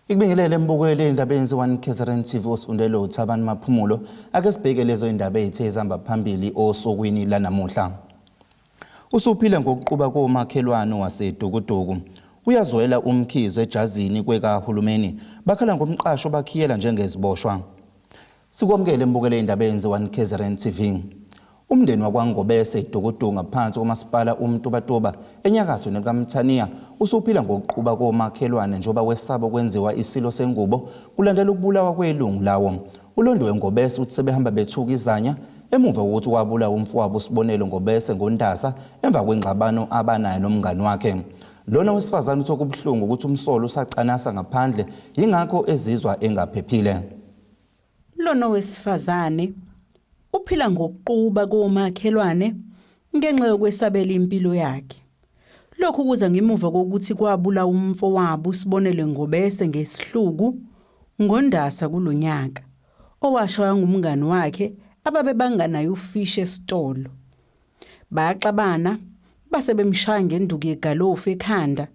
Ikubingelele mbukeli endabeni ze-1 KZN TV osifundele uThabani Maphumulo. Ake sibheke lezo indaba ezithe ezihamba phambili osukwini lanamuhla. Usuphile ngokuquba komakhelwane waseDukuduku. Uyazwela uMkhize ejazini kwekahulumeni. Bakhala ngomqasho bakhiyela njengeziboshwa. Sikwamukele mbukele indabeni ze-1 KZN TV. Umndeni wakwaNgobese eDukuduku ngaphansi komasipala uMtubatuba enyakatho nekaMthaniya usuphila ngokuquba komakhelwane njengoba wesaba ukwenziwa isilo sengubo kulandela ukubulawa kwelungu lawo. ULondiwe Ngobese uthi sebehamba bethuka izanya emuva kokuthi kwabulawa umfowabo uSibonelo Ngobese ngoNdasa emva kwengxabano abanayo nomngani wakhe. Lona wesifazane uthi okubuhlungu ukuthi umsolo usacanasa ngaphandle yingakho ezizwa engaphephile. Lona wesifazane uphila ngokuquba komakhelwane ngenxa yokwesabela impilo yakhe. Lokhu kuza ngemuva kokuthi kwabulawa umfowabo uSibonelo Ngobese ngesihluku ngoNdasa kulo nyaka, owashaywa ngumngani wakhe ababebanga naye ufishi esitolo. Baxabana base bemshaya ngenduku yegalofu ekhanda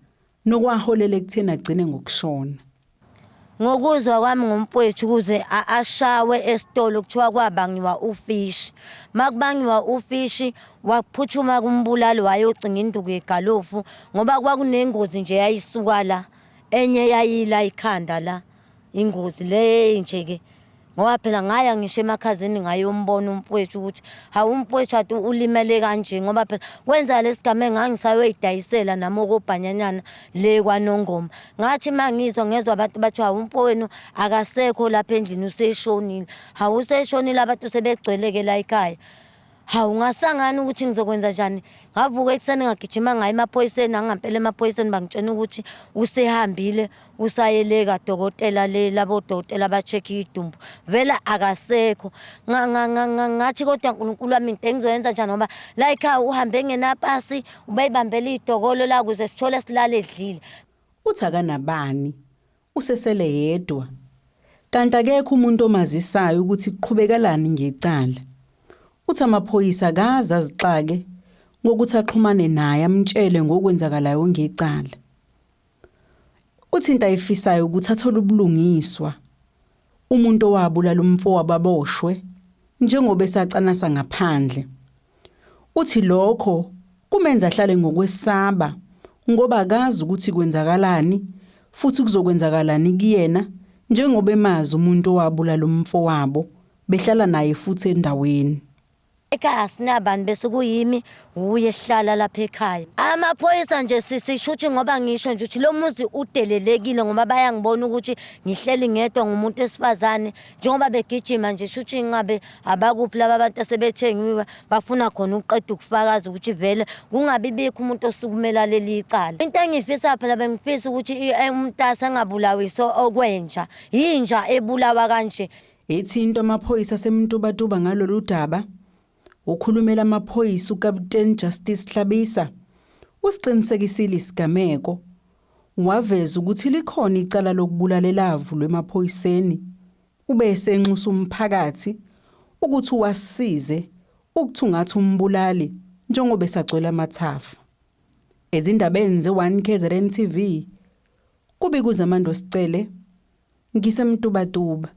nokwaholela ekutheni agcine ngokushona. Ngokuzwa kwami ngomfowethu ukuze ashawe esitolo kuthiwa kwabangiwa ufishi. Makubangiwa ufishi waphuthuma kumbulali wayocinga induku yegalofu ngoba kwakunengozi nje yayisuka la enye yayila ikhanda la ingozi le nje ke ngoba phela ngaya ngisho emakhazeni ngayombona umfowethu ukuthi hawu umfowethu ati ulimele kanje ngoba phela kwenza lesigameko ngangisayoyidayisela nami okobhanyanyana le kwanongoma ngathi uma ngizwa ngezwa abantu bathi hawu umfowenu akasekho lapha endlini useshonile hawu useshonile abantu sebegcweleke la ekhaya Hawu ngasangana ukuthi ngizokwenza njani. Ngavuka ekuseni ngagijima ngaya emaphoyiseni angampela emaphoyiseni bangitshena ukuthi usehambile usayele kadokotela le labo dokotela ba-check idumbu. Vele akasekho. Ngathi kodwa Nkulunkulu wami into engizoyenza njani ngoba la ekhaya uhambe engenapasi ubeyibambela idokolo la ukuze sithole silale edlile. Uthi akanabani Usesele yedwa. Kanti akekho umuntu omazisayo ukuthi kuqhubekalani ngecala. Uthi amaphoyisa akaze azixake ngokuthi axhumane naye amtshele ngokwenzakalayo ngecala. Uthi into ayifisayo ukuthi athole ubulungiswa. Umuntu owabulala umfowabo aboshwe njengoba esacanasa ngaphandle. Uthi lokho kumenza ahlale ngokwesaba ngoba akazi ukuthi kwenzakalani futhi kuzokwenzakalani kuyena njengoba emazi umuntu owabulala umfowabo behlala naye futhi endaweni. Ekhaya asinabantu bese kuyimi wuye esihlala lapha ekhaya. Amaphoyisa nje sisisho ukuthi ngoba ngisho nje ukuthi lo muzi udelelekile ngoba bayangibona ukuthi ngihleli ngedwa ngumuntu wesifazane njengoba begijima nje shuthi ingabe abakuphi laba bantu asebethengiwe bafuna khona ukuqeda ukufakaza ukuthi vele kungabi bikho umuntu osukumela leli icala into engiyifisa phela bengifisa ukuthi eh, umntase angabulawiso okwenja yinja ebulawa kanje. Ethintwa amaphoyisa aseMtubatuba ngalolu daba, ukhulumela amaphoyisa uKaputeni Justice Hlabisa usiqinisekisile isigameko Waveza ukuthi likhona icala lokubulala elavulwa emaphoyiseni. Ube esenxusa umphakathi ukuthi uwasize ukuthungatha umbulali njengoba esagcwele amathafa. Ezindabeni ze-1 KZN TV, kubika uZamando Sicele, ngiseMtubatuba.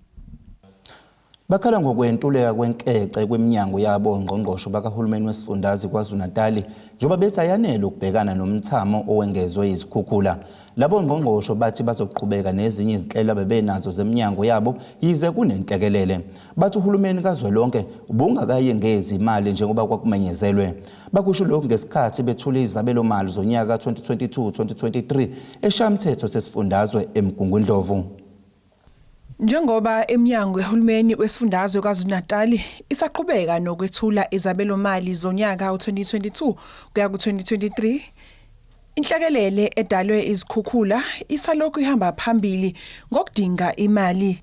Bakhala ngokwentuleka kwenkece kweminyango yabo ongqongqoshe bakahulumeni wesifundazwe KwaZulu-Natali njengoba bethi ayanele ukubhekana nomthamo owengezwe yizikhukhula. Labo ngqongqoshe bathi bazoqhubeka nezinye izinhlelo abebenazo zeminyango yabo yize kunenhlekelele. Bathi uhulumeni kazwelonke ubungakayengezi imali njengoba kwakumenyezelwe. Bakusho lokhu ngesikhathi bethula izabelomali zonyaka ka-2022-2023 eShayamthetho sesifundazwe eMgungundlovu. Njengoba iminyango yahulumeni wesifundazwe KwaZulu-Natal isaqhubeka nokwethula izabelomali zonyaka u-2022 kuya ku-2023, inhlekelele edalwe izikhukhula isalokhu ihamba phambili ngokudinga imali.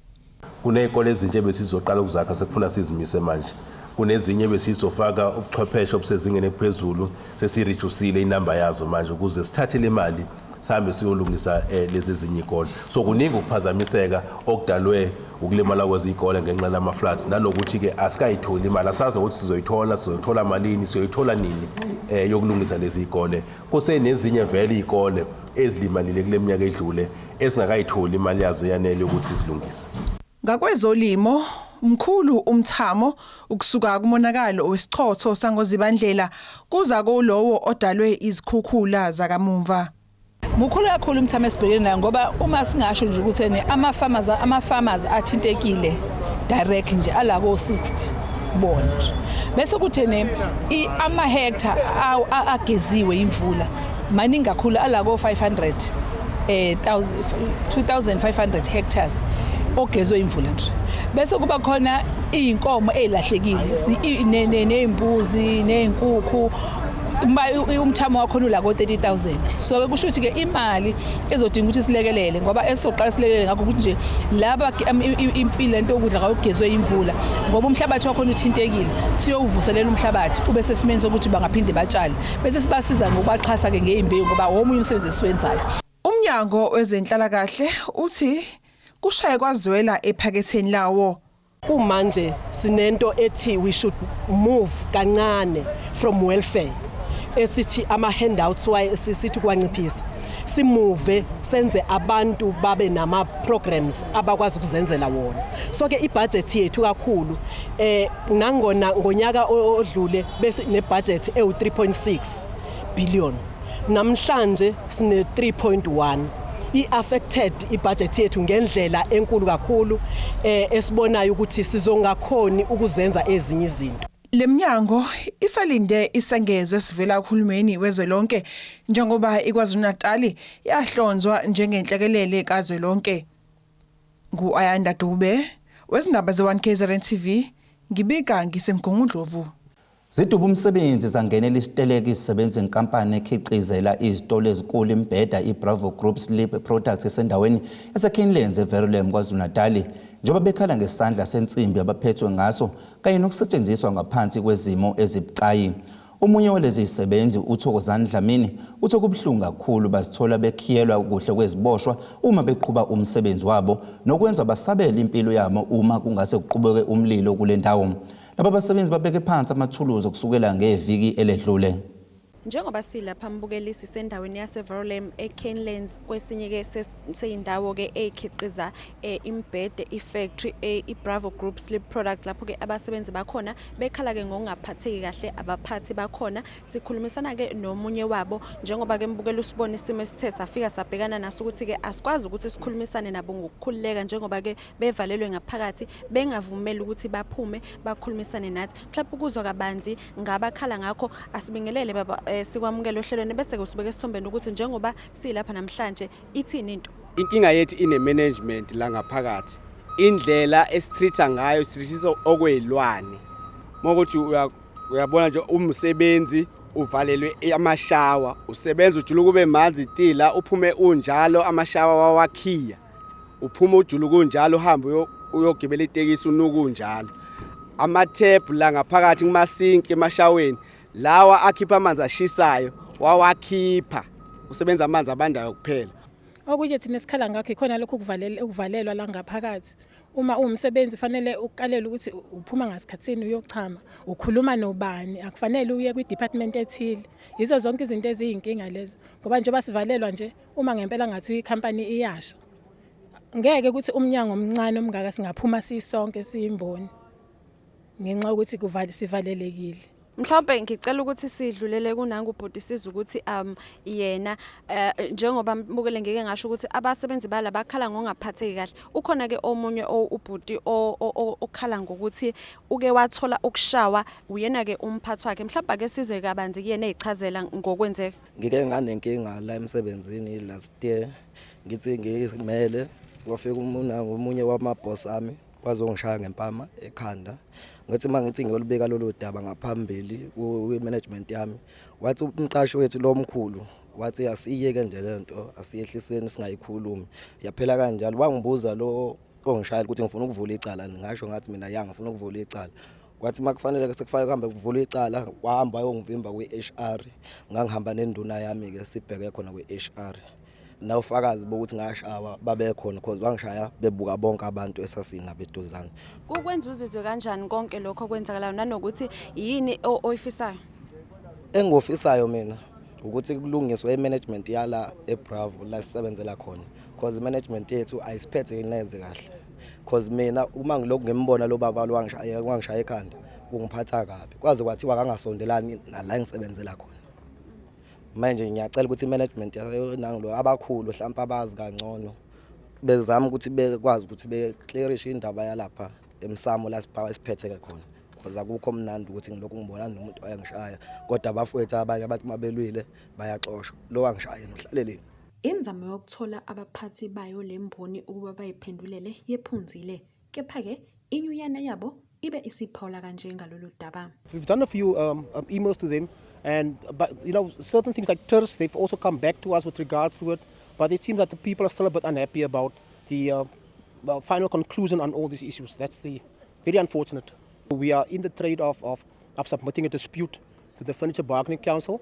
Kuney'kole ezintsha ebesizoqala ukuzakha sekufuna sizimise manje. Kunezinye ebesizofaka ubuchwepheshe obusezingeni eliphezulu sesirejusile inamba yazo manje ukuze sithathe le mali. Sihambe siyolungisa lezi ezinye izikole. So kuningi ukuphazamiseka okudalwe ukulimala kwezikole ngenxa lama-floods, nanokuthi-ke asikayitholi imali, asazi nokuthi sizoyithola, sizoyithola malini, siyoyithola nini yokulungisa lezi zikole. Kusenezinye vele izikole ezilimalile kule minyaka edlule esingakayitholi imali yazo eyanele ukuthi sizilungise. Ngakwezolimo, mkhulu umthamo ukusuka kumonakalo wesichotho sangoZibandlela kuza kulowo odalwe izikhukhula zakamumva. Mukhulu kakhulu umthamo esibhekene nayo, ngoba uma singasho nje ukuthi ene ama-farmers athintekile direct nje ala ko-60 bona nje, bese kuthi ne ama-hectare ageziwe imvula maningi kakhulu, ala ko-500 2500 hectares ogezwe imvula nje, bese kuba khona iy'nkomo ey'lahlekile, ney'mbuzi ney'nkukhu, umthamo wakhona ula ko-30,000. So ke kusho ukuthi-ke imali ezodinga ukuthi silekelele, ngoba esizoqala silekelele ngakho ukuthi nje laba impilo lento yokudla kawugezwe imvula, ngoba umhlabathi wakhona uthintekile, siyowuvuselela umhlabathi ube sesimeni sokuthi bangaphinde batshale, bese sibasiza ngokubaxhasa-ke ngey'mbewu, ngoba omunye umsebenzi esiwenzayo. Umnyango wezenhlalakahle uthi kushaye kwazwela ephaketheni lawo. Kumanje sinento ethi we should move kancane from welfare, esithi ama handouts, waye sithi kwanciphisa, simove senze abantu babe nama programs abakwazi ukuzenzela wona. So ke ibudget yethu kakhulu, nangona ngonyaka odlule bese ne budget ewu 3.6 billion, namhlanje sine 3.1. I-affected ibudget yethu ngendlela enkulu kakhulu, esibonayo ukuthi sizongakhoni ukuzenza ezinye izinto. Leminyango isalinde isengezo esivela kuhulumeni wezwe lonke, njengoba iKwaZulu-Natal yahlonzwa njengenhlekelele kazwelonke. Ngu-Ayanda Dube wezindaba ze-1 KZN TV, ngibika ngiseMgungundlovu. Ziduba umsebenzi zangenela isiteleka izisebenzi enkampani ekhiqizela izitolo ezinkulu imbheda, iBravo Group Sleep Products, esendaweni yaseCanelands eVerulam, KwaZulu-Natal, njengoba bekhala ngesandla sensimbi abaphethwe ngaso kanye nokusetshenziswa ngaphansi kwezimo ezibucayi. Omunye walezi zisebenzi, uThokozani Dlamini, uthi kubuhlungu kakhulu bazithola bekhiyelwa kuhle kweziboshwa uma beqhuba umsebenzi wabo, nokwenza basabele impilo yabo uma kungase kuqhubeke umlilo kule ndawo. Laba basebenzi babeke phansi amathuluzi kusukela ngeviki eledlule. Njengoba silapha, mbukeli, sisendaweni yaseVerulam eCanelands, kwesinye-ke seyindawo-ke eyikhiqiza imbhede, ifactory iBravo Group Sleep Products, lapho-ke abasebenzi bakhona bekhala-ke ngokungaphatheki kahle abaphathi bakhona. Sikhulumisana-ke nomunye wabo, njengoba-ke mbukeli usibona isimo esithe safika sabhekana naso, ukuthi-ke asikwazi ukuthi sikhulumisane nabo ngokukhululeka, njengoba-ke bevalelwe ngaphakathi, bengavumeli ukuthi baphume bakhulumisane nathi, mhlawumbe ukuzwa kabanzi ngabakhala ngakho. Asibingelele baba, sikwamukele ohlelweni, bese-ke usibeke esithombeni ukuthi njengoba silapha namhlanje ithini into. Inkinga yethu ine-management la ngaphakathi, indlela esitreat-a ngayo, sitreat-isa okwey'lwane. Mokuthi uyabona nje, umsebenzi uvalelwe amashawa, usebenza ujuluka ube manzi tila, uphume unjalo, amashawa wawakhiya, uphuma ujuluka unjalo, uhambe uyogibela itekisi unuka unjalo. Amathebhu la ngaphakathi kumasinki emashaweni lawa akhipha amanzi ashisayo wawakhipha, usebenza amanzi abandayo kuphela. Okunye thina esikhala ngakho ikhona lokhu ukuvalelwa la ngaphakathi. Uma uwumsebenzi fanele ukalele ukuthi uphuma ngasikhathini uyochama, ukhuluma nobani, akufanele uye kwi-department ethile. Yizo zonke izinto eziyinkinga lezo, ngoba njengoba sivalelwa nje, uma ngempela ngathi ikhampani iyasha, ngeke ukuthi umnyango omncane omngaka singaphuma sisonke siyimboni, ngenxa yokuthi sivalelekile. Mhlawumbe ngicela ukuthi sidlulele kunangu ubhuti, siza ukuthi yena, njengoba mbukele ngeke ngasho ukuthi abasebenzi bala bakhala ngokungaphatheki kahle. Ukhona ke omunye ubhuti okhala ngokuthi uke wathola ukushawa uyena ke umphathi wakhe. Mhlawumbe ake sizwe kabanzi kuyena ezichazela ngokwenzeka. Ngike nganenkinga la emsebenzini last year, ngithi ngimele, kwafika omunye wamabhosi ami wazongishaya ngempama ekhanda. Ngathi uma ngithi ngiyolubika lolu daba ngaphambili kwi-management yami, wathi umqashi wethu lo mkhulu, wathi asiyeke nje lento, asiyehliseni, singayikhulumi. Yaphela kanjalo. Wangibuza lo ongishayela ukuthi ngifuna ukuvula icala, ngasho ngathi mina ya, ngifuna ukuvula icala. Kwathi uma kufanele sekufake kuhambe kuvula icala, wahamba wayongivimba kwi-HR. Ngangihamba nenduna yami-ke, sibheke khona kwi-HR. Nawufakazi bokuthi ngashawa babekhona cause wangishaya bebuka bonke abantu esasinabo eduzane. Kukwenza uzizwe kanjani konke lokho okwenzakalayo nanokuthi yini oyifisayo? Engikufisayo mina ukuthi kulungiswe i-management yala eBravo la sisebenzela khona cause i-management yethu ayisiphethe neze kahle cause mina uma ngilokhu ngimbona lo baba lo wangishaya wangishaya ekhanda kungiphatha kabi kwaze kwathiwa kangasondelani nala engisebenzela khona. Manje ngiyacela ukuthi i-management nangilo abakhulu mhlawumpe abazi kangcono bezama ukuthi bekwazi ukuthi beclearishe indaba yalapha emsamo la siphetheke khona because akukho mnandi ukuthi ngilokhu ngibona nomuntu oyangishaya kodwa abafowethu abanye abathi mabelwile bayaxoshwa lo wangishaya yena uhlaleleni. Imizamo yokuthola abaphathi bayo le mboni ukuba bayiphendulele yephunzile. Kepha-ke inyunyana yabo ibe isiphawula kanje ngalolu daba. We've done a few emails to them, and but you know certain things like TERS, they've also come back to us with regards to it. But it seems that the people are still a bit unhappy about the well, final conclusion on all these issues. That's the very unfortunate. We are in the trade of submitting a dispute to the Furniture Bargaining Council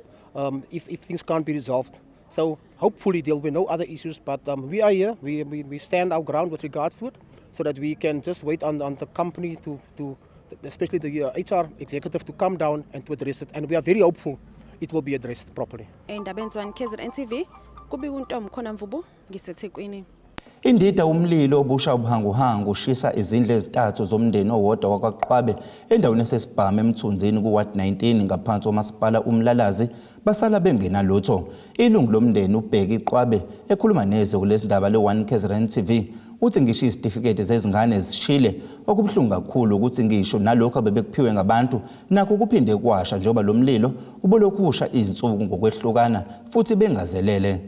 if things can't be resolved. So hopefully there will be no other issues, but we are here. We stand our ground with regards to it so that we can just wait on the company to especially the HR executive to come down and to address it. And we are very hopeful it will be addressed properly. Ey'ndabeni ze-1 KZN TV, kubika uNtombi khona Mvubu ngiseThekwini. Indida umlilo obusha ubuhanguhangu ushisa izindlu ezintathu zomndeni owodwa wakwaQwabe endaweni esesibhamu eMthunzini ku-Ward 19 ngaphansi komasipala uMlalazi basala bengenalutho. Ilungu lomndeni uBheki Qwabe ekhuluma neze kulezi ndaba le-1 KZN TV uthi ngisho izitifiketi zezingane zishile okubuhlungu kakhulu ukuthi ngisho nalokhu abebekuphiwe ngabantu nakho kuphinde kwasha njengoba lo mlilo ubulokhu usha izinsuku ngokwehlukana futhi bengazelele.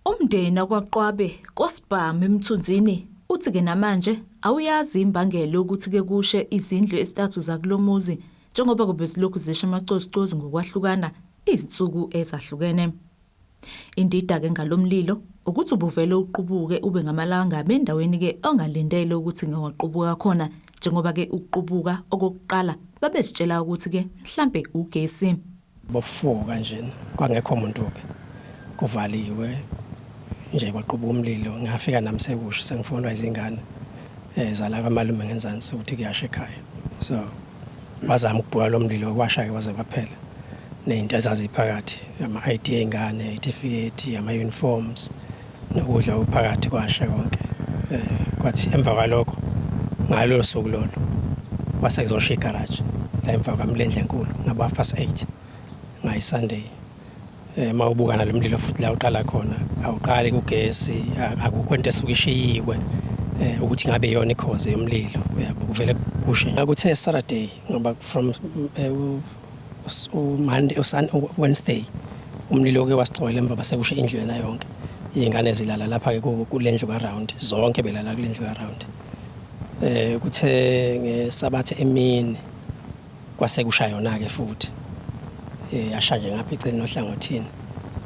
Umndeni wakwaQwabe koSibhamu eMthunzini uthi ke namanje awuyazi imbangela yokuthi ke kushe izindlu ezintathu zakulomuzi njengoba kube zilokhu zisha amacozcozi ngokwahlukana izinsuku ezahlukene. Indida ke ngalomlilo ukuthi ubuvele uqubuke ube ngamalangabi endaweni ke ongalindele ukuthi ngewaqubuka khona njengoba ke ukuqubuka okokuqala babezitshela ukuthi ke mhlambe ugesi. Bo-4 kanjena kwangekho muntu-ke, kuvaliwe nje, kwaqubuka umlilo. Ngafika nami sekusha, sengifonelwa izingane zala kamalume ngenzansi ukuthi kuyasha ekhaya. So wazama ukubhuka lo mlilo, kwasha-ke kwaze kwaphela ney'nto ezaziphakathi, ama-ID ey'ngane, iy'tifiketi, ama-uniforms nokudla okuphakathi, kwasha konke. Kwathi emva kwalokho ngalolo suku lolo kwase kuzosha igaraji la emva kwami lendlu enkulu ngabo 8:30 ngayi-Sunday. Uma ubuka nalo mlilo futhi la uqala khona awuqali kugesi, akukho into esuke ishiyiwe ukuthi ngabe iyona i-cause yomlilo, uyabo, kuvele kushe. Kuthe Saturday, ngoba from uMonday, Wednesday umlilo ke wasixolela emva basekushe indlu yena yonke. Iy'ngane zilala lapha-ke kule ndlu ka-round zonke, belala kule ndlu ka-round. Kuthe ngesabatha emini kwase kusha yona-ke futhi, yasha nje ngapha eceleni ohlangothini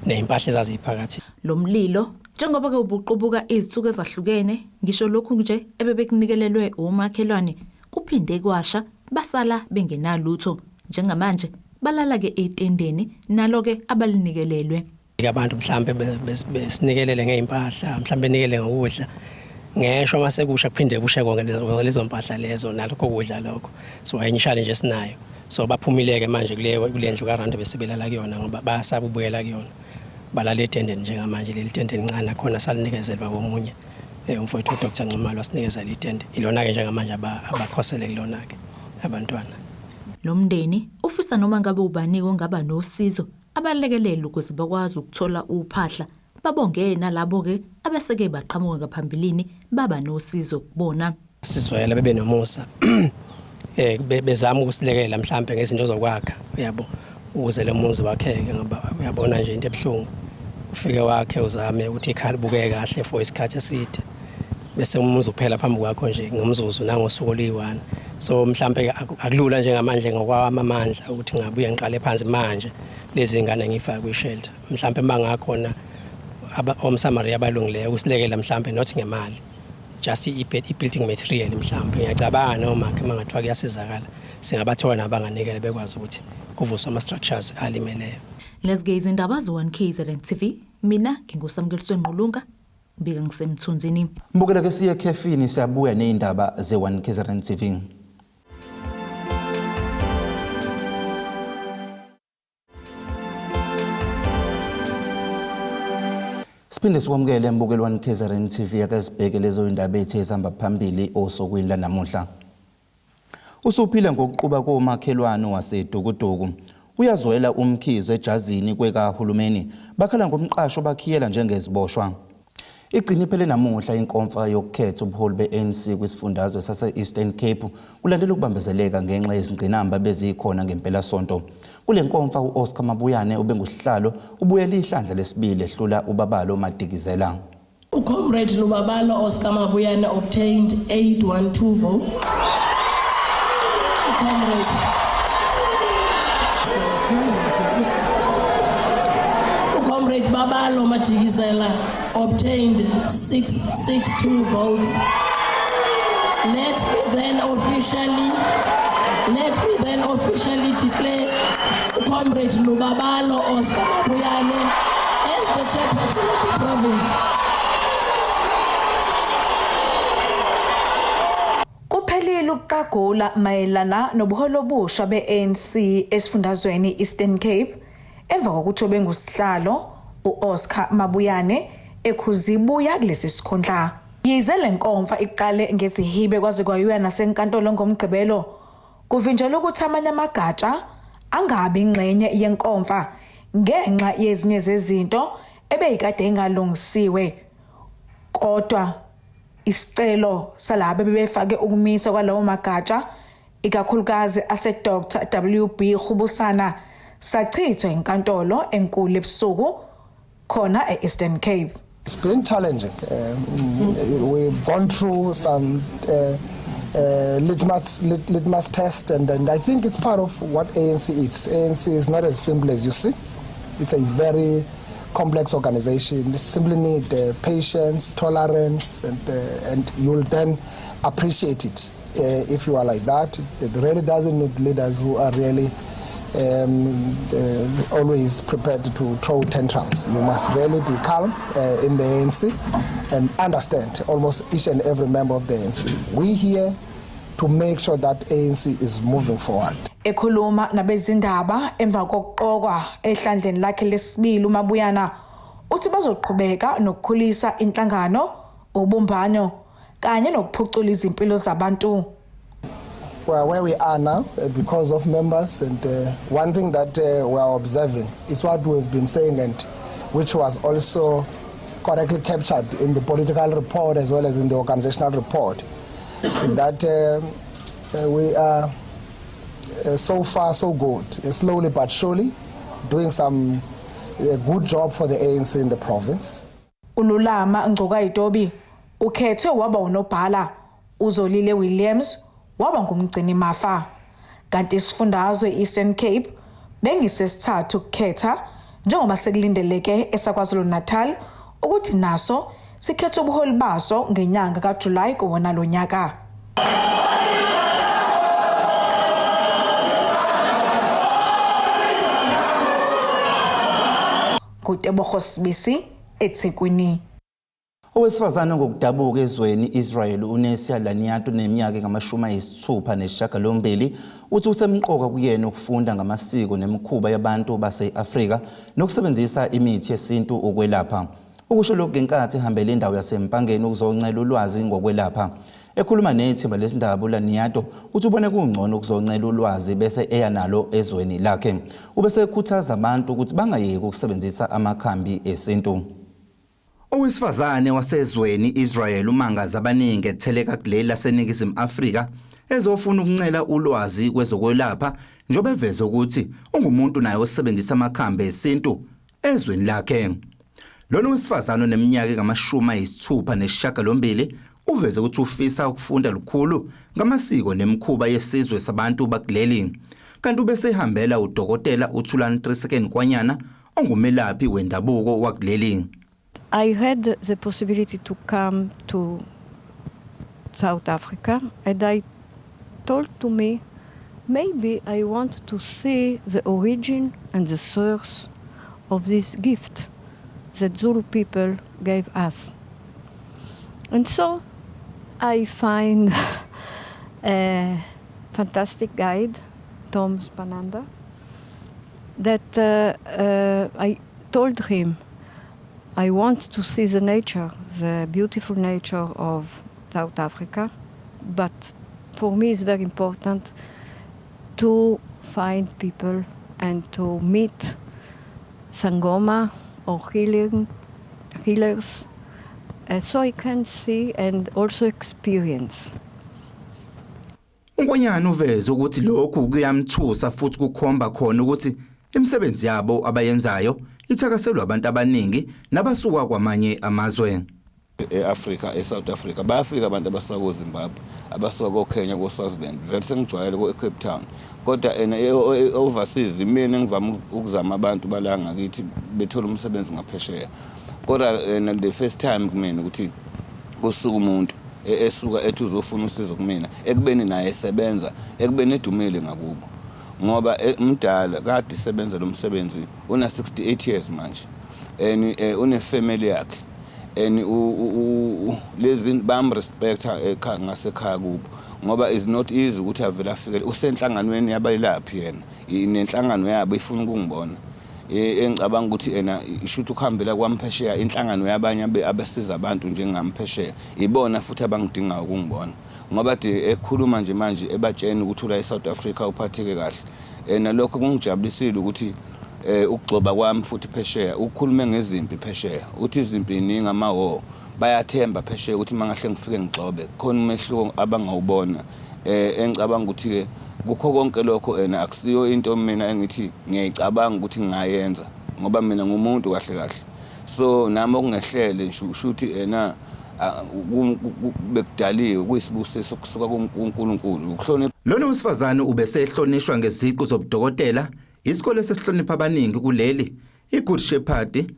ney'mpahla ezaziphakathi. Lo mlilo njengoba ke ubuqubuka izinsuku ezahlukene ngisho lokhu nje ebebekunikelelwe omakhelwane kuphinde kwasha basala bengenalutho njengamanje balala ke etendeni nalo ke abalinikelelwe. Abantu mhlambe besinikelele ngey'mpahla, mhlambe benikele ngokudla. Ngesho uma sekusha kuphinde kushe konke lezo mpahla lezo nalokho kudla lokho. So enye ishali nje esinayo. So baphumile-ke manje kule ndlu ka-round besebelala kuyona ngoba bayasaba ukubuyela kuyona. Balala etendeni njengamanje, leli tende elincane nakhona salinikezelwa komunye umfowethu uDr Nxumalo wasinikeza leli tende. Ilona-ke njengamanje abakhosele kulona-ke abantwana. Lo mndeni ufisa noma ngabe ubani ongaba nosizo abalekelele ukuze bakwazi ukuthola uphahla babonge nalabo ke abeseke baqhamuka ngaphambilini baba nosizo kubona. Sizwela bebe nomusa bezama ukusilekelela mhlambe ngezinto zokwakha, uyabo, ukuze lo muzi wakheke, ngoba uyabona nje into ebuhlungu ufike wakhe uzame ukuthi ikhaya libukeke kahle for isikhathi eside bese umuzi uphela phambi kwakho nje ngomzuzu nangosuku oluyi-1. So mhlambe akulula njengamanje ngokwami amandla ukuthi ngabuye ngiqale phansi manje lezi ngane ngifake kwi-shelter. Mhlambe mangakhona omsamariya abalungileyo ukusilekela mhlambe not ngemali, just i-building material mhlambe, ngiyacabanga noma ke mangathiwa kuyasizakala singabathola nabanganikela bekwazi ukuthi kuvuswe ama-structures alimeleyo. Lezi ke izindaba ze-1 KZN TV. Mina nginguSamkeliswe Ngqulunga, ngibika ngiseMthunzini. Mbukela ke siye ekhefini siyabuya nezindaba ze-1 KZN TV. Siphinde sikwamukele mbukeli 1 KZN TV ake sibheke lezo indaba ethe ezihamba phambili osukwini lanamuhla. Usuphile ngokuquba komakhelwane waseDukuduku. Uyazwela uMkhize ejazini kwekahulumeni bakhala ngomqasho bakhiyela njengeziboshwa. Igcine iphele namuhla inkomfa yokukhetha ubuholi be-ANC kwisifundazwe sase-Eastern Cape kulandela ukubambezeleka ngenxa yezingqinamba bezikhona ngempelasonto. Kule nkomfa u-Oscar Mabuyane ubengusihlalo ubuyele ihlandla lesibili ehlula uBabalo Madikizela. Comrade Lubabalo Oscar Mabuyane obtained 812 votes. Comrade Babalo Madikizela obtained 662 votes. Let me then officially declare Comrade Lubabalo Oscar Mabuyane as the chairperson of the province. Kuphelile ukuqagula mayelana nobuholi obusha be-ANC esifundazweni Eastern Cape emva kokuthi obengusihlalo u-Oscar Mabuyane ekhuzibuya kulesi sikhundla. Yize le nkomfa iqale ngezihibe kwaze kwayiwa nasenkantolo ngoMgqibelo, kuvinjelwe ukuthi amanye amagatsha angabi ingxenye yenkomfa ngenxa yezinye zezinto ebeyikade ingalungisiwe. Kodwa isicelo salabo bebefake ukumisa kwalawo magatsha ikakhulukazi ase-Dr WB Rubusana sachithwa inkantolo enkulu ebusuku khona e-Eastern Cape. It's been challenging. We've gone through some litmus test, and I think it's part of what ANC is. ANC is not as simple as you see. It's a very complex organization. You simply need patience, tolerance, and you'll then appreciate it if you are like that. It really doesn't need leaders who are really always prepared to throw tantrums. You must really be calm in the ANC and understand almost each and every member of the ANC. We here to make sure that ANC is moving forward. Ekhuluma nabezindaba emva kokuqokwa ehlandleni lakhe lesibili uMabuyana uthi bazoqhubeka nokukhulisa inhlangano, ubumbano kanye nokuphucula izimpilo zabantu. Well, where we are now because of members, and one thing that we are observing is what we've been saying, and which was also correctly captured in the political report as well as in the organizational report, that we are so far so good, slowly but surely doing some good job for the ANC in the province. uLulama Ngcukayitobi ukhethwe waba unobhala, uZolile Williams waba ngumgcini mafa, kanti isifundazwe Eastern Cape bengisesithathu ukukhetha njengoba sekulindeleke esaKwaZulu Natal ukuthi naso sikhethe ubuholi baso ngenyanga kaJuly kuwona lo nyaka. NguTebogo Sibisi eThekwini. Owesifazane ngokudabuka ezweni Israel uNesia Laniado neminyaka engu-68 uthi usemqoka kuyena ukufunda ngamasiko nemikhuba yabantu base-Afrika nokusebenzisa imithi yesintu ukwelapha. Ukusho lokhu ngenkathi ehambele indawo yaseMpangeni ukuzoncela ulwazi ngokwelapha. Ekhuluma nethimba lesindaba uLaniado uthi ubone kungcono ukuzoncela ulwazi bese eya nalo ezweni lakhe. Ubese ekhuthaza abantu ukuthi bangayeki ukusebenzisa amakhambi esintu. Owesifazane wasezweni Israel umangaza abaningi etheleka kuleli laseNingizimu Afrika ezofuna ukuncela ulwazi kwezokwelapha njengoba eveze ukuthi ungumuntu naye osebenzisa amakhambi esintu ezweni lakhe. Lona wesifazane oneminyaka engu-68 uveze ukuthi ufisa ukufunda lukhulu ngamasiko nemikhuba yesizwe sabantu bakuleli. Kanti ubesehambela udokotela uThulani Triseken Kwanyana ongumelaphi wendabuko wakuleli. I had the possibility to come to South Africa, and I told to me, maybe I want to see the origin and the source of this gift. that Zulu people gave us. And so I find a fantastic guide, Tom Spananda, that I told him I want to see the nature, the beautiful nature of South Africa, but for me it's very important to find people and to meet Sangoma or healers, so I can see and also experience. UNkonyana uveze ukuthi lokhu kuyamthusa futhi kukhomba khona ukuthi imisebenzi yabo abayenzayo ithakaselwa abantu abaningi nabasuka kwamanye amazwe. E-Africa, e-South Africa bayafika abantu abasuka koZimbabwe, abasuka koKenya, koSwaziland. Vele sengijwayele ko-Cape Town, kodwa ena overseas imina engivame ukuzama abantu bala ngakithi bethola umsebenzi ngaphesheya. Kodwa ena the first time kumina ukuthi kusuka umuntu esuka ethi uzofuna usizo kumina, ekubeni naye esebenza, ekubeni edumile ngakubo, ngoba mdala kade isebenza lo msebenzi, una 68 years manje and une-family yakhe and lezi bam-respecta ekhaya, ngasekhaya kubo, ngoba is not easy ukuthi avele afike. Usenhlanganweni yabayilaphi yena, nenhlangano yabo ifuna ukungibona. Engicabanga ukuthi ena ishuthi ukuhambela kwami phesheya, inhlangano yabanye abasiza abantu njengami phesheya, ibona futhi abangidingayo ukungibona, ngoba de ekhuluma nje manje ebatsheni ukuthi ula e-South Africa uphatheke kahle. Nalokho kungijabulisile ukuthi ukugxoba kwami futhi phesheya, ukukhulume ngezimpi phesheya, uthi izimpi iningi, ama-war, bayathemba phesheya ukuthi mangahle ngifike ngigxobe khona umehluko abangawubona. Engicabanga ukuthi-ke kukho konke lokho ena akusiyo into mina engithi ngiyayicabanga ukuthi ngingayenza, ngoba mina ngumuntu kahle kahle. So nami okungehlele nje usho ukuthi ena bekudaliwe, kuyisibusiso kusuka kuNkulunkulu ukuhlonipha. Lona wesifazane ubesehlonishwa ngeziqu zobudokotela isikole sesihlonipha abaningi kuleli, i-Good Shepherd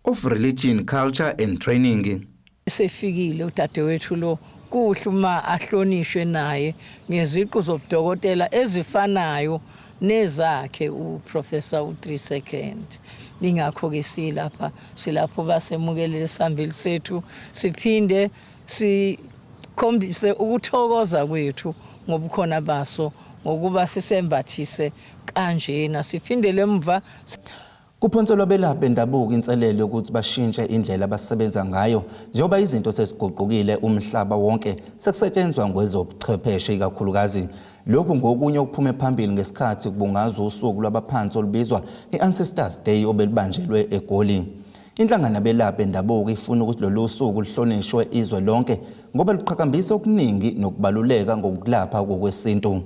of Religion, Culture and Training. Sefikile udadewethu lo, kuhle uma ahlonishwe naye ngeziqu zobudokotela ezifanayo nezakhe uProfessor u3 Second. Ingakho ke silapha, silapho basemukelele isambili sethu, siphinde sikhombise ukuthokoza kwethu ngobukhona baso, ngokuba sisembathise kanjena, siphindele emva. Kuphonselwa abelaphi bendabuko inselelo yokuthi bashintshe indlela abasebenza ngayo njengoba izinto seziguqukile umhlaba wonke, sekusetshenzwa ngwezobuchwepheshe ikakhulukazi. Lokhu ngokunye okuphume phambili ngesikhathi kubungazwa usuku lwabaphansi olubizwa i-Ancestors Day obelubanjelwe eGoli. Inhlangano yabelaphi bendabuko ifuna ukuthi lolu suku luhlonishwe izwe lonke ngoba luqhakambisa okuningi nokubaluleka ngokulapha kokwesintu.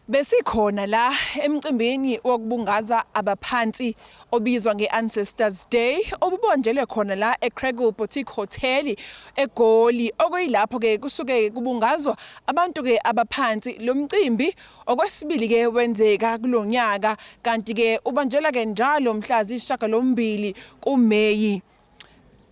Besikhona la emcimbini wokubungaza abaphansi obizwa nge-Ancestors Day, obubanjelwe khona la eCragle Boutique Hotel eGoli, okuyilapho ke kusuke kubungazwa abantu ke abaphansi. Lo mcimbi okwesibili ke wenzeka kulonyaka, kanti ke ubanjelwa ke njalo mhla ziyisishiyagalombili kuMeyi.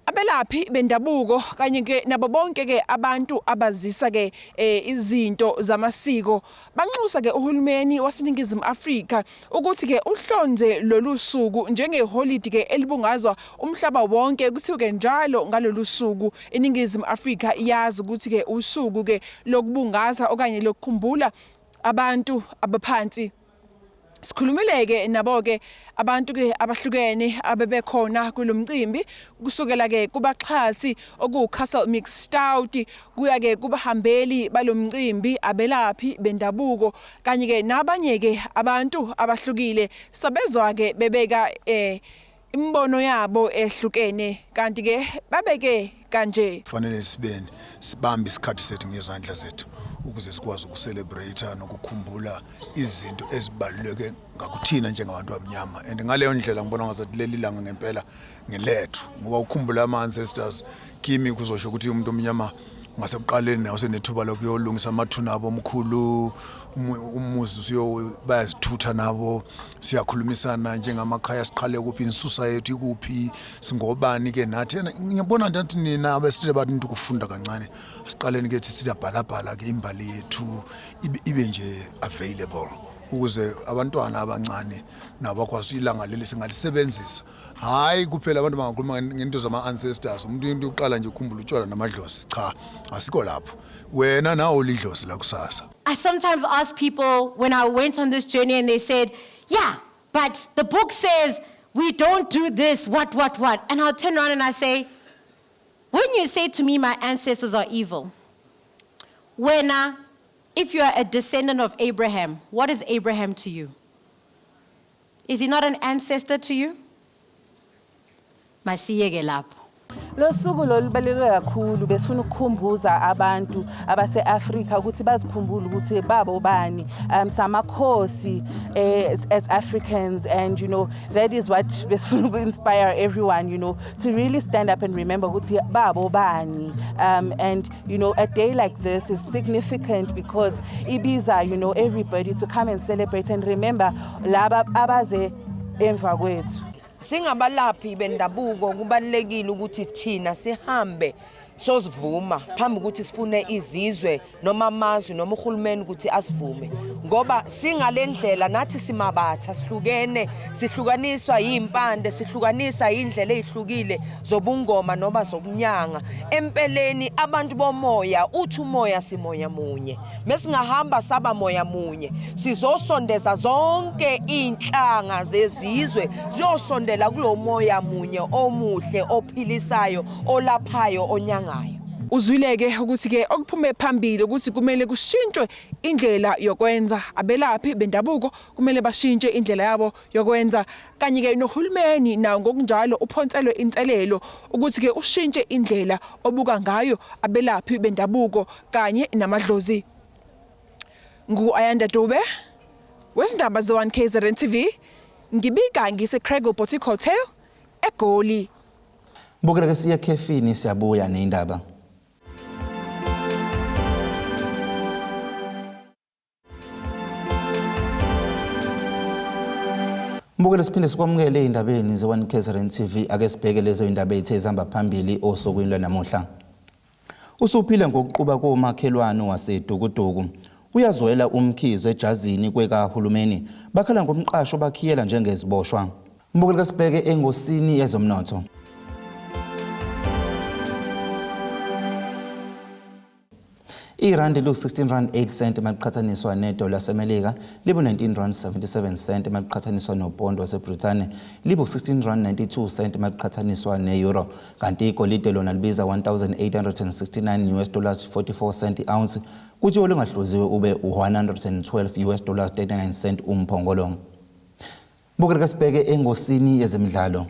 Abelaphi bendabuko kanye ke nabo bonke ke abantu abazisa ke izinto zamasiko banxusa ke uhulumeni waseNingizimu Afrika ukuthi ke uhlonze lolu suku njengeholidi ke elibungazwa umhlaba wonke, kuthiwe ke njalo ngalolu suku iNingizimu Afrika iyazi ukuthi ke usuku ke lokubungaza okanye lokukhumbula abantu abaphansi. Sikhulumile ke nabo ke abantu ke abahlukene abebekhona kulomcimbi, kusukela ke kubaxhasi oku Castle Mix Stout, kuya ke kubahambeli balomcimbi, abelaphi bendabuko kanye ke nabanye ke abantu abahlukile. Sabezwa ke bebeka imibono yabo ehlukene, kanti ke babeke kanje. Kufanele sibe sibambe isikhathi sethu ngezandla zethu ukuze sikwazi ukucelebrate nokukhumbula izinto ezibaluleke ngakuthina njengabantu abamnyama, and ngaleyo ndlela ngibona ngazathi leli langa ngempela ngelethu, ngoba ukukhumbula ama-ancestors kimi kuzosho ukuthi umuntu omnyama Ngasekuqaleni nawo senethuba lokuyolungisa amathuna abo omkhulu, umuzi usuyo bayazithutha nabo, siyakhulumisana njengamakhaya, siqhale kuphi insusa yethu ikuphi, singobani ke nathi. Ngiyabona nje ukuthi nina abesithile bathi ukufunda kancane, asiqaleni ke siyabhalabhala ke imbali yethu ibe nje available ukuze abantwana abancane nabo bakwazi ilanga leli singalisebenzisa. Hayi kuphela abantu bangakhuluma ngento zama-ancestors, umuntu into yokuqala nje ukhumbula utshwala namadlozi. Cha, asikho lapho, wena nawe ulidlozi la kusasa. I sometimes ask people when I went on this journey and they said, yeah, but the book says we don't do this, what, what, what. And I'll turn around and I say, when you say to me my ancestors are evil, when if you are a descendant of Abraham, what is Abraham to you? Is he not an ancestor to you? Masiyeke lapho. Lo suku lolu lubaluleke kakhulu, besifuna ukukhumbuza abantu abase-Afrika ukuthi bazikhumbule ukuthi babo bani, samakhosi as Africans, and that is what besifuna uku-inspire everyone to really stand up and remember ukuthi babo bani, and a day like this is significant because ibiza everybody to come and celebrate and remember laba abaze emva kwethu. Singabalaphi bendabuko, kubalulekile ukuthi thina sihambe sozivuma phambi ukuthi sifune izizwe noma amazwe noma uhulumeni ukuthi asivume, ngoba singalendlela nathi simabatha sihlukene, sihlukaniswa yimpande, sihlukanisa indlela ezihlukile zobungoma noma zokunyanga. Empeleni abantu bomoya, uthi umoya simoya munye, mesingahamba saba moya munye, sizosondeza zonke inhlanga zezizwe, ziyosondela kulo moya munye omuhle, ophilisayo, olaphayo, onyangayo. Uzwileke ukuthi ke okuphume phambili ukuthi kumele kushintshwe indlela yokwenza, abelaphi bendabuko kumele bashintshe indlela yabo yokwenza, kanye ke nohulumeni nawo ngokunjalo uphonselwe inselelo ukuthi ke ushintshe indlela obuka ngayo abelaphi bendabuko kanye namadlozi. Ngu Ayanda Dube wezindaba ze-1 KZN TV, ngibika ngise Craigel Boutique Hotel eGoli. Bukela ke, siya khefini, siyabuya nendaba. Mbukele, siphinde sikwamukele ey'ndabeni ze-1 KZN TV. Ake sibheke lezo y'ndaba ey'the zihamba phambili osukwini lwanamuhla. Usuphile ngokuquba komakhelwane waseDukuduku. Uyazwela umkhizo ejazini kwekahulumeni. Bakhala ngomqasho bakhiyela njengeziboshwa. Mbukele, sibheke engosini yezomnotho. Irandi lu-16 rand 8 cent maliqhathaniswa nedola laseMelika, libu-19 rand 77 cent maliqhathaniswa nopondo waseBrithani, libu-16 rand 92 cent maliqhathaniswa ne-euro, kanti igolide lona libiza 1869 US dollars 44 cent i-ounce, kuthi olungahluziwe ube u-112 US dollars 39 cent umphongolo. Bukela, sibheke engosini yezemidlalo.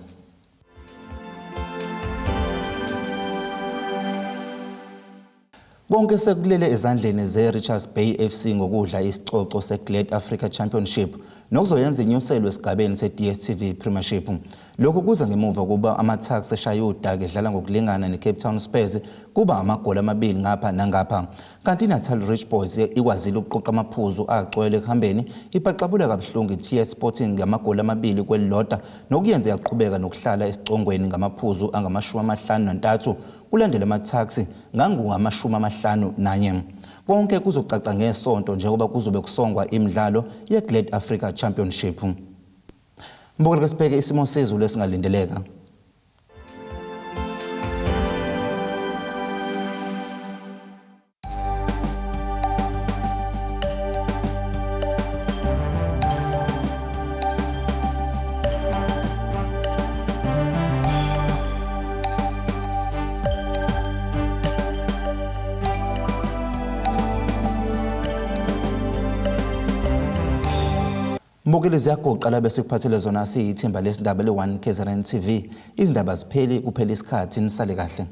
Konke sekulele ezandleni ze-Richards Bay FC ngokudla isicoco se-Glad Africa Championship nokuzoyenza inyuselwe esigabeni se-DStv Premiership. Lokhu kuza ngemuva kuba ama-Tuks eshaye udaka edlala ngokulingana ne-Cape Town Spurs, kuba amagoli 2 ngapha nangapha. Kanti iNatal Rich Boys ikwazile ukuqoqa amaphuzu agcwele ekuhambeni, ibhaxabula kabuhlungu i-TS Sporting ngamagoli 2-1, nokuyenza yaqhubeka nokuhlala esicongweni ngamaphuzu angama-53 kulandela ama-Tuks ngangu-51. Konke kuzocaca ngesonto njengoba kuzobe kusongwa imidlalo ye-Glad Africa Championship. Mbukeli, sibheke isimo sezulu esingalindeleka. Mbukeli, ziyagoqa la bese kuphathele zona siyithimba lesindaba le-1 KZN TV. Izindaba zipheli, kuphela isikhathi. Nisale kahle.